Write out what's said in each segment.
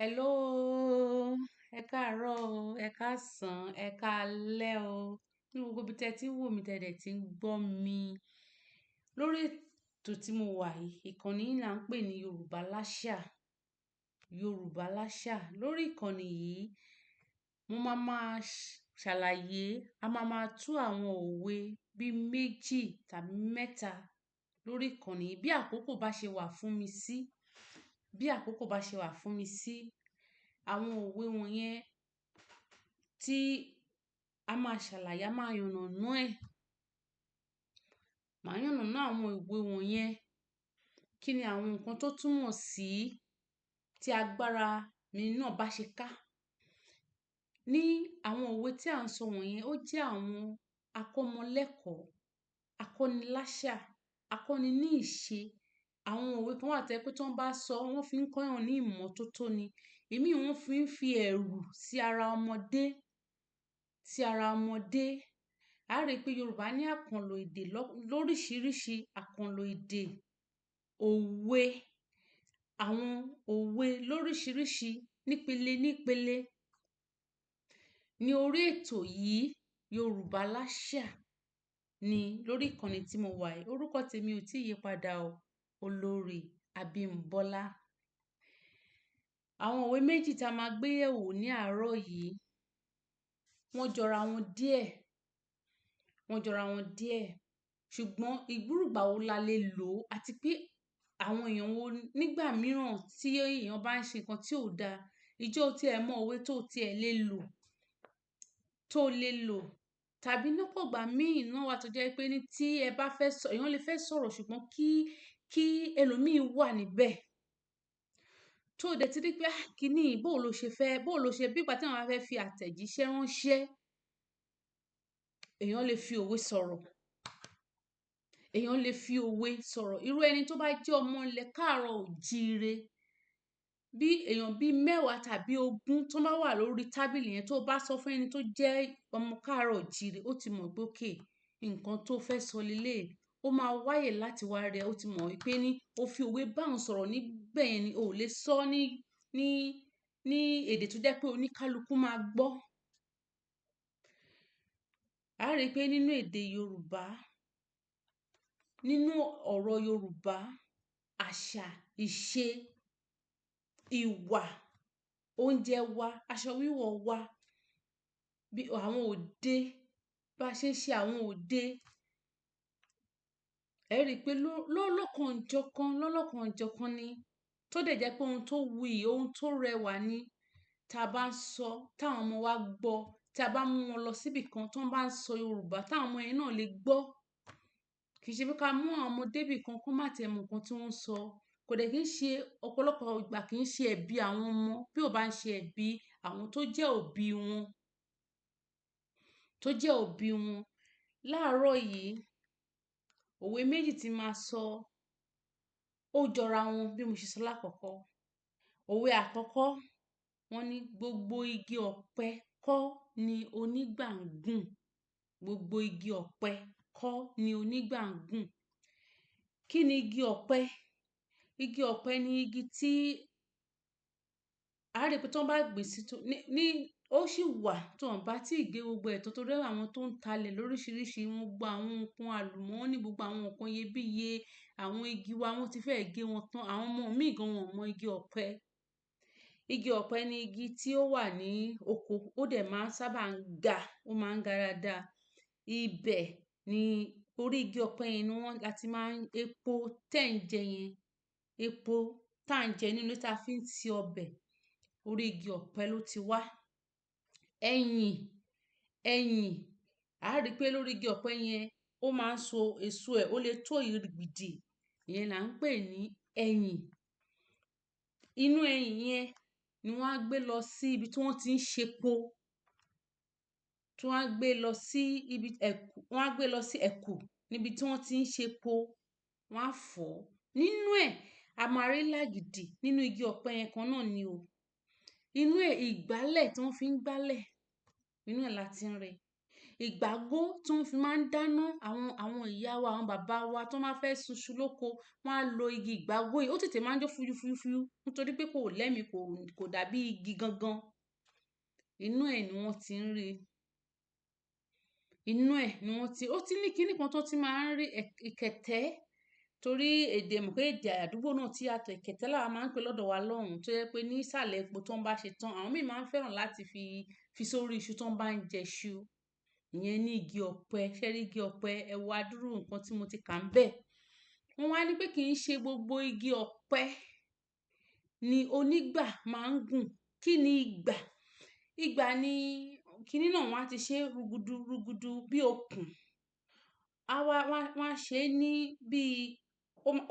Hello, ẹ káàárọ̀ o, ẹ káàsán, ẹ káalẹ́ o. Ní gbogbo ibi tí ẹ ti ń wò mí, tẹ dẹ̀ tí ń gbọ́ mi. Lórí ètò tí mo wà yìí, ìkànnì yìí là ń pè ní Yorùbá Láṣà. Yorùbá Láṣà. Lórí ìkànnì yìí, mo máa máa ṣàlàyé, a máa máa tú àwọn òwe bí méjì tàbí mẹ́ta lórí ìkànnì yìí bí àkókò bá ṣe wà fún mi sí, bí àkókò bá ṣe wà fún mi sí. Àwọn òwe wọ̀nyẹn tí a máa ṣàlàyé, a máa yànnàná ẹ̀. Màá yànnàná àwọn òwe wọ̀nyẹn. Kí ni àwọn nǹkan tó túmọ̀ sí tí agbára mi náà bá ṣe ká? Ní àwọn òwe tí à ń sọ wọ̀nyẹn, ó jẹ́ àwọn akọ́mọlẹ́kọ̀ọ́, akọ́niláṣà, akọ́ni ní ìṣe. Àwọn òwe kan wà tó jẹ́ pé tí wọ́n bá sọ, wọ́n fi ń kọ́yàn ní ìmọ́tótó ni. Ìmí wọ́n fi ń fi ẹ̀rù sí ara ọmọdé, sí ara ọmọdé. A rí pé Yorùbá ní àkànlò èdè lóríṣiríṣi àkànlò èdè, òwe, àwọn òwe lóríṣiríṣi nípele nípele. Ní orí ètò yìí, Yorùbá Láṣà ni lórí ìkànnì tí mo wà yìí. Orúkọ tèmi ò tí yípadà o. Olórí Abímbọ́lá. Àwọn òwe méjì tí a máa gbé yẹ̀wò ní àárọ̀ yìí, wọ́n jọra wọn díẹ̀, wọ́n jọra wọn díẹ̀. Ṣùgbọ́n ìgbúrùgbà wo la lè lò àti pé àwọn èèyàn wo nígbà mìíràn tí èèyàn bá ń ṣe nǹkan tí ò da, ìjọ tí ẹ mọ òwe tó tí ẹ lè lò, tó lè lò. Tàbí lọ́pọ̀ ìgbà míì náà wà tó jẹ́ pé ní tí ẹ bá fẹ́ sọ, èèyàn lè fẹ́ sọ̀rọ̀ ṣùgbọ́n kí ẹlòmíì wà níbẹ̀. Tó dẹ̀ ti rí pé, ah, kíni yìí, bó lo ṣe fẹ́, bó lo ṣe bí ìgbà tí àwọn bá fẹ́ fi àtẹ̀jíṣẹ́ ránṣẹ́, èèyàn lè fi òwe sọ̀rọ̀. Èèyàn lè fi òwe sọ̀rọ̀. Irú ẹni tó bá jẹ́ ọmọ ilẹ̀ káàró ò jíire, bí èèyàn bí mẹ́wàá tàbí ogún tó bá wà lórí tábìlì yẹn tó bá sọ fún ẹni tó jẹ́ ọmọ káàró ò jíire, ó ti mọ̀ pé okay, nǹkan tó fẹ́ sọ lélẹ̀, ó máa wáyè láti wá rí ẹ. Ó ti mọ̀ wípé ní o fi òwe bá òun sọ̀rọ̀ níbẹ̀ yẹn ni o ò lè sọ ní èdè tó jẹ́ pé oníkálukú máa gbọ́. A rí pé nínú èdè Yorùbá, nínú ọ̀rọ̀ Yorùbá, àṣà, ìṣe, ìwà, oúnjẹ wa, aṣọ wíwọ̀ wa, bí àwọn òde, bá ṣe ń ṣe àwọn òde. Ẹ rí pé lọ́lọ́kanjọ̀kan, lọ́lọ́kanjọ̀kan ni. Tó dẹ̀ jẹ́ pé ohun tó wuyì, ohun tó rẹwà ni. tí a bá ń sọ, táwọn ọmọ wa gbọ́, tí a bá mú wọn lọ síbi kan tí wọ́n bá ń sọ Yorùbá, táwọn ọmọ yẹn náà lè gbọ́. Kì í ṣe pé ká mú àwọn ọmọ dé ibì kan kó má tẹ̀ mọ̀ nǹkan tí wọ́n ń sọ. Kò dẹ̀ kí ń ṣe ọ̀pọ̀lọpọ̀ ìgbà kì í ṣe ẹbí àwọn ọmọ bí ó bá ń ṣe ẹbí àwọn tó jẹ́ òbí wọn, tó jẹ́ òbí wọn. Láàárọ̀ yìí, òwe méjì tí màá sọ ó jọra wọn bí mo ṣe sọ lákọ̀ọ̀kọ́. Òwe àkọ́kọ́, wọ́n ní gbogbo igi ọ̀pẹ kọ́ ni onígbà ń gùn. Gbogbo igi ọ̀pẹ kọ́ ni onígbà ń gùn. Kí ni igi ọ̀pẹ? Igi ọ̀pẹ ni igi tí a rí pé tí wọ́n bá gbìn sí ní ó sì wà tí wọ́n bá tí ì gé gbogbo ẹ̀ tán torí àwọn tó ń talẹ̀ lóríṣiríṣi, wọ́n gba àwọn nǹkan àlùmọ́nì, gbogbo àwọn nǹkan iyebíye, àwọn igi wa wọ́n ti fẹ́ gé wọn tán. Àwọn ọmọ mí gan wọn ò mọ igi ọ̀pẹ. Igi ọ̀pẹ ni igi tí ó wà ní oko, ó dẹ̀ máa ń sábà ń ga, ó máa ń ga dáadáa. Ibẹ̀ ni orí igi ọ̀pẹ yẹn ni wọ́n láti máa ń epo tẹ́ ń jẹ yẹn, epo tá ń jẹ nínú tí a fi ń ṣe ọbẹ̀, orí igi ọ̀pẹ ló ti wá. Ẹyìn, ẹyìn, a rí pé lórí igi ọ̀pẹ yẹn, ó máa ń so èso ẹ̀, ó lè tó ìrìgbìdì, ìyẹn là ń pè ní ẹyìn. Inú ẹyìn yẹn ni wọ́n á gbé lọ sí ibi tí wọ́n ti ń ṣe epo. Tí wọ́n á gbé lọ sí ibi ẹ̀kú, wọ́n á gbé lọ sí ẹ̀kú níbi tí wọ́n ti ń ṣe epo, wọ́n á fọ̀. Nínú ẹ̀, a máa rí làgìdì nínú igi ọ̀pẹ yẹn kan náà ni o. Inú ẹ̀, ìgbálẹ̀ tí wọ́n fi ń gbálẹ̀, inú ẹ̀ la ti ń rí. Ìgbágó tí wọ́n fi máa ń dáná, àwọn ìyá wa, àwọn bàbá wa tó máa fẹ́ sun iṣu lóko, wọ́n á lo igi ìgbágó yìí. Ó tètè máa ń jó fúyúfúyúfúyú nítorí pé kò lẹ́mi, kò dàbí igi gangan. Inú ẹ̀ ni wọ́n ti ń rí. Inú ẹ̀ ni wọ́n ti, ó ti ní kíní kan tó ti máa ń rí ìkẹtẹ́ torí èdè mọ̀ pé èdè àdúgbò náà tí yàtọ̀. Ìkẹtẹ́ là wá máa ń pè lọ́dọ̀ wa lọ́hùn tó jẹ́ pé ní ìsàlẹ̀ epo tó ń bá ṣe tán, àwọn mìí máa ń fẹ́ràn láti fi sórí iṣu tó ń bá ń jẹ iṣu. Ìyẹn ní igi ọ̀pẹ. Ṣé rí igi ọ̀pẹ? Ẹ wo adúrú nǹkan tí mo ti kà ń bẹ̀. Wọ́n wá ní pé kì í ṣe gbogbo igi ọ̀pẹ ni onígbà máa ń gùn. Kí ni ìgbà? Ìgbà ni kíní náà wọ́n á ti ṣe rugudu rugudu bí okùn. A wá, wọ́n á ṣe ní bí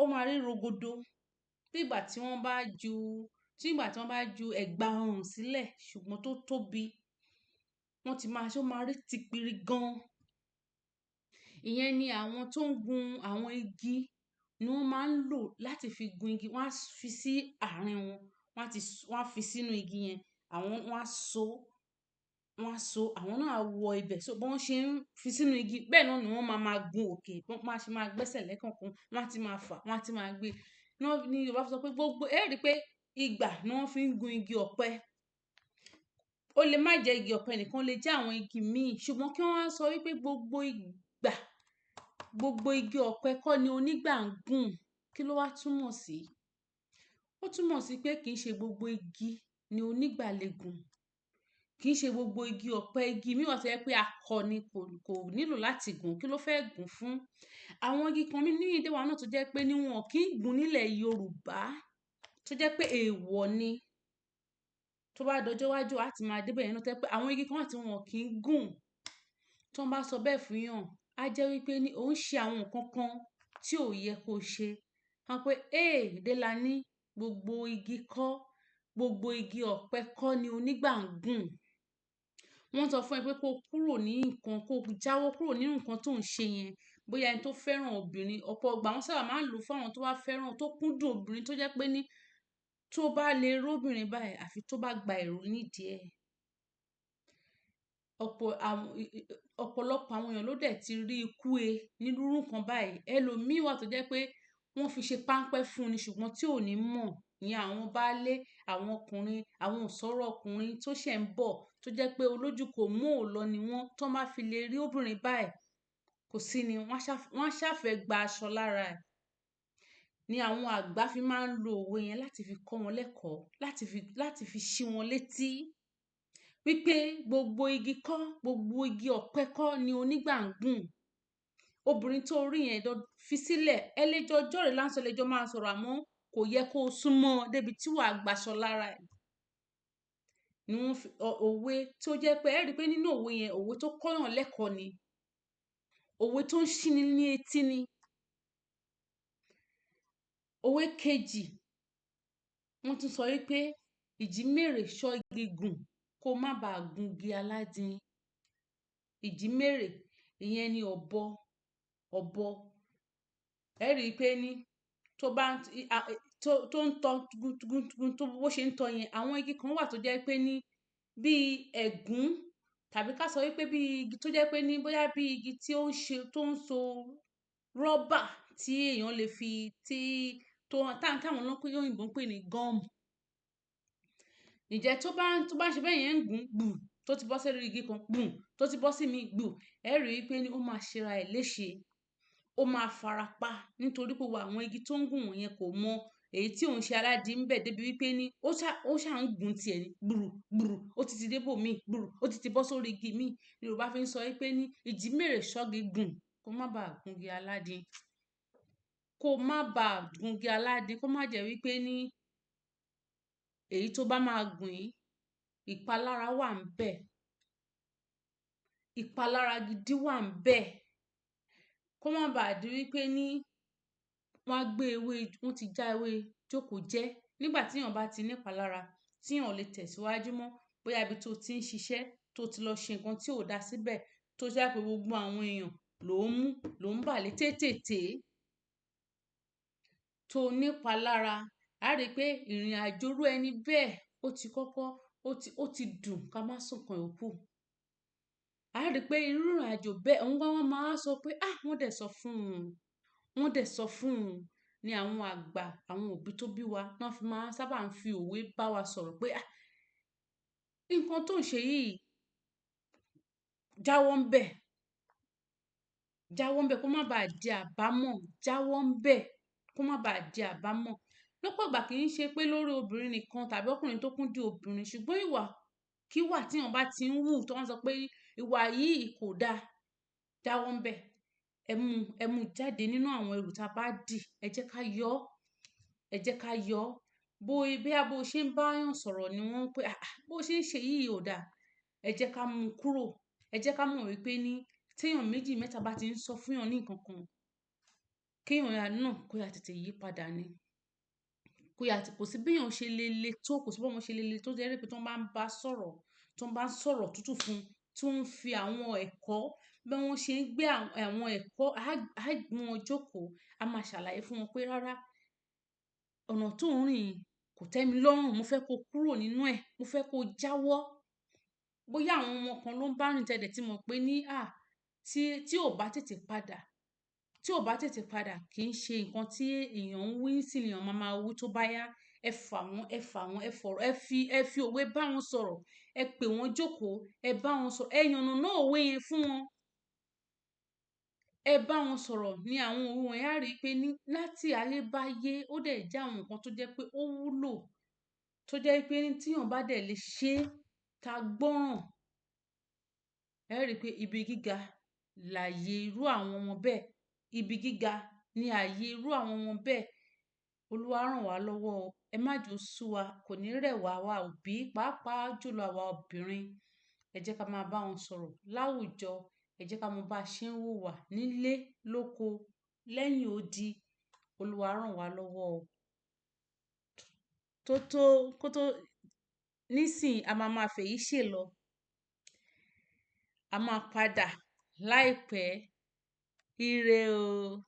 ó máa rí rogodo. Bí ìgbà tí wọ́n bá ju, tí ìgbà tí wọ́n bá ju ẹ̀gbà ọrùn sílẹ̀ ṣùgbọ́n tó tóbi, wọ́n ti máa ṣe ó máa rí tipiri gan. Ìyẹn ni àwọn tó ń gun àwọn igi ni wọ́n máa ń lò láti fi gun igi. Wọ́n á fi sí àárín wọn, wọ́n á fi sínú igi yẹn, àwọn wọ́n á so, wọ́n á so, àwọn náà á wọ ibẹ̀. So bí wọ́n ṣe ń fi sínú igi, bẹ́ẹ̀ náà ni wọ́n máa máa gun òkè. Wọ́n máa ṣe máa gbẹ́sẹ̀ lẹ́ẹ̀kọ̀kan, wọ́n á ti máa fà, wọ́n á ti máa gbé. Ní Yorùbá fi sọ pé gbogbo, ẹ rí i pé ìgbà ni wọ́n fi ń gun igi ọ̀pẹ. Ó lè má jẹ́ igi ọ̀pẹ nìkan, ó lè jẹ́ àwọn igi míì. Ṣùgbọ́n kí wọ́n sọ wípé gbogbo ìgbà, gbogbo igi ọ̀pẹ kọ́ ni onígbà ń gùn. Kí ló wá túmọ̀ sí? Ó túmọ̀ sí pé kì í ṣe gbogbo igi ni onígbà lè gùn. Kì í ṣe gbogbo igi ọ̀pẹ, igi mìí wà tó jẹ́ pé akọ ni kò nílò láti gùn. Kí ló fẹ́ gùn fún? Àwọn igi kan ní èdè wa náà tó jẹ́ pé ní wọn kì í gùn nílẹ̀ Yorùbá, tó jẹ́ pé èèwọ̀ ni. Tó bá dọjọ́ wájú, a ti máa dé bẹ́ẹ̀ náà tó jẹ́ pé àwọn igi kan wà tí wọn kì í gùn. Tí wọ́n bá sọ bẹ́ẹ̀ fún yàn, á jẹ́ wípé ní òun ṣe àwọn nǹkan kan tí ò yẹ kó ṣe. Wọ́n á pé, "Ẹ́, Délání, gbogbo igi kọ́, gbogbo igi ọ̀pẹ kọ́ ni onígbà ń gùn." Wọ́n sọ fún ẹ pé kó kúrò ní nǹkan, kó jáwọ́ kúrò nínú nǹkan tó ń ṣe yẹn. Bóyá ẹni tó fẹ́ràn obìnrin, ọ̀pọ̀ ìgbà wọ́n sábà máa ń lò fún àwọn tó bá fẹ́ràn, tó kúndùn obìnrin tó jẹ́ pé ní tó bá lè rí obìnrin báyìí àfi tó bá gba ẹ̀rù nídìí ẹ. Ọ̀pọ̀ àwọn, ọ̀pọ̀lọpọ̀ àwọn èèyàn ló dẹ̀ ti rí ikú e nínú irú nǹkan báyìí. Ẹlòmíì wà tó jẹ́ pé wọ́n fi ṣe páńpẹ́ fún un ni ṣùgbọ́n tí ò ní mọ̀. Ìyẹn àwọn baálé, àwọn ọkùnrin, àwọn òǹsọ̀rọ̀ ọkùnrin tó ṣẹ̀ ń bọ̀ tó jẹ́ pé olójú kò mú ò lọ ni wọ́n. Tó máa fi lè rí obìnrin báyìí, kò sí ni wọ́n á ṣàfẹ́ gba aṣọ lára ẹ̀. Ni àwọn àgbà fi máa ń lo òwe yẹn láti fi kọ́ wọn lẹ́kọ̀ọ́, láti fi ṣí wọn létí wípé gbogbo igi kọ́, gbogbo igi ọ̀pẹ kọ́ ni onígbà ń gùn. Obìnrin tó rí yẹn fi sílẹ̀, ẹ lè jọ jọ́rẹ̀ lásán, lè jọ máa sọ̀rọ̀ àmọ́ kò yẹ kó súnmọ́ débi tí wàá gba aṣọ lára ẹ̀. Ni wọ́n fi òwe tó jẹ́ pé ẹ rí i pé nínú òwe yẹn, òwe tó kọ́yàn lẹ́kọ̀ọ́ ni. Òwe tó ń ṣíni ní etí ni. Òwe kejì, wọ́n tún sọ wípé ìjímèrè ṣọ́ igi gùn kó má bá gun igi aládìn. Ìjímèrè, ìyẹn ni ọ̀bọ, ọ̀bọ. Ẹ rí i pé ní tó bá ń, tó ń tọ́ gun tó bó ṣe ń tọ́ yẹn, àwọn igi kan wà tó jẹ́ pé ní bí ẹ̀gún tàbí ká sọ wípé bí igi tó jẹ́ pé ní bóyá bí igi tí ó ń ṣe, tó ń so rọ́bà tí èèyàn lè fi, tí, tó, tá, táwọn olóyìnbo ń pè ní gum. Ǹjẹ́ tó bá ń ṣe bẹ́ẹ̀ yẹn ń gùn gbù, tó ti bọ́ sórí igi kan gbù, tó ti bọ́ sí mi gbù, ẹ rí i pé ní ó máa ṣe ra ẹ̀ léṣe. Ó máa farapa nítorí pé gbogbo àwọn igi tó ń gùn wọ̀nyẹn kò mọ èyí tí òun ṣe aládìí ń bẹ̀ débi wípé ní ó ṣà ń gun ti ẹ̀ ní gbùrù gbùrù, ó ti ti dé bò mí gbùrù, ó ti ti bọ́ sórí igi mi. Ni Yorùbá fi ń sọ wípé ní ìjímèrè ṣọ́ igi gùn kó má bá gun igi aládìn. Kó má bá gun igi aládìn, kó má jẹ́ wípé ní èyí tó bá máa gùn yìí, ìpalára wà ń bẹ̀. Ìpalára gidi wà ń bẹ̀. Kó má bá di wípé ní wọ́n á gbé ewé, wọ́n ti já ewé jókòó jẹ́. Nígbà tí èèyàn bá ti ní ìpalára, tí èèyàn ò lè tẹ̀síwájú mọ́, bóyá ibi tó ti ń ṣiṣẹ́, tó ti lọ ṣe nǹkan tí ò dá síbẹ̀, tó jẹ́ pé gbogbo àwọn èèyàn ló ń mú, ló ń bà lé tétété. Tó ní ìpalára, a rí pé ìrìnàjò irú ẹni bẹ́ẹ̀ ó ti kọ́kọ́, ó ti dùn ká má sọ̀kan ìyókù. A rí pé irú ìrìnàjò bẹ́ẹ̀, òun gan wọ́n máa sọ pé, "Ah! Wọ́n dẹ̀ sọ fún un, wọ́n dẹ̀ sọ fún un." Ni àwọn àgbà, àwọn òbí tó bí wa, wọ́n fi máa sábà ń fi òwe bá wa sọ̀rọ̀ pé, "Ah! Nǹkan tó ń ṣe yìí, jáwọ́ ń bẹ̀. Jáwọ́ ń bẹ̀ kó má ba à di àbámọ̀. Jáwọ́ ń bẹ̀ kó má ba à di àbámọ̀." Lọ́pọ̀ ìgbà kì í ṣe pé lórí obìnrin nìkan tàbí ọkùnrin tó kúndùn obìnrin, ṣùgbọ́n ìwà kí wà tí èèyàn bá ti ń wù tí wọ́n sọ pé ìwà yìí kò da, jáwọ́ ń bẹ̀. Ẹ mú jáde nínú àwọn ẹrù tí a bá dì. Ẹ jẹ́ ká yọ, ẹ jẹ́ ká yọ. Bó bí a bó ṣe ń bá èèyàn sọ̀rọ̀ ni wọ́n ń pé, "Ah! Bó ṣe ń ṣe yìí ò da." Ẹ jẹ́ ká mú kúrò. Ẹ jẹ́ ká mọ̀ wípé ní tí èèyàn méjì mẹ́ta bá ti ń sọ fún èèyàn ní nǹkan kan, kí èèyàn náà kó ya tètè yí padà ni. Kó ya tí kò sí bí èèyàn ṣe lè le tó, kò sí bí ọmọ ṣe lè le tó jẹ́ wípé tí wọ́n bá ń bá sọ̀rọ̀, tí wọ́n bá ń sọ̀rọ̀ tútù fún un, tí wọ́n ń fi àwọn ẹ̀kọ́, bí wọ́n ṣe ń gbé àwọn ẹ̀kọ́, á mú wọn jókòó, a máa ṣàlàyé fún wọn pé, "Rárá, ọ̀nà tó ń rìn kò tẹ́ mi lọ́rùn. Mo fẹ́ kó kúrò nínú ẹ̀. Mo fẹ́ kó jáwọ́." Bóyá àwọn ọmọ kan ló ń bá rìn tẹ́lẹ̀ tí mọ̀ pé ní, à, tí ò bá tètè padà, tí ò bá tètè padà kì í ṣe nǹkan tí èèyàn ń wí sí èèyàn máa ma wí tó bá yá. Ẹ fà wọ́n, ẹ fà wọ́n, ẹ fọ̀rọ̀, ẹ fi òwe bá wọn sọ̀rọ̀. Ẹ pè wọ́n jókòó, ẹ bá wọn sọ̀rọ̀, ẹ yànnàná òwe yẹn fún wọn. Ẹ bá wọn sọ̀rọ̀ ní àwọn òwe wọ̀nyí. A rí pé ní láti ayé bá yé, ó dẹ̀ jẹ́ àwọn nǹkan tó jẹ́ pé ó wúlò, tó jẹ́ pé tí èèyàn bá dẹ̀ lè ṣe ta gbọ́ràn, ẹ rí pé ibi gíga láyé irú àwọn ọmọ bẹ́ẹ̀. Ibi gíga ní ààyè irú àwọn ọmọ bẹ́ẹ̀. Olúwa rán wa lọ́wọ́ o. Ẹ má jọ sú wa, kò ní rẹ̀ wá àwa òbí, pàápàá jùlọ àwa obìnrin. Ẹ jẹ́ ká máa bá wọn sọ̀rọ̀ láwùjọ. Ẹ jẹ́ ká mọ bá ṣe ń wùwà nílé, lóko, lẹ́yìn odi. Olúwa rán wa lọ́wọ́ o. Tó tó kó tó nísìnyí, a máa ma fèyí ṣe lọ. A máa padà láìpẹ́. Ire o.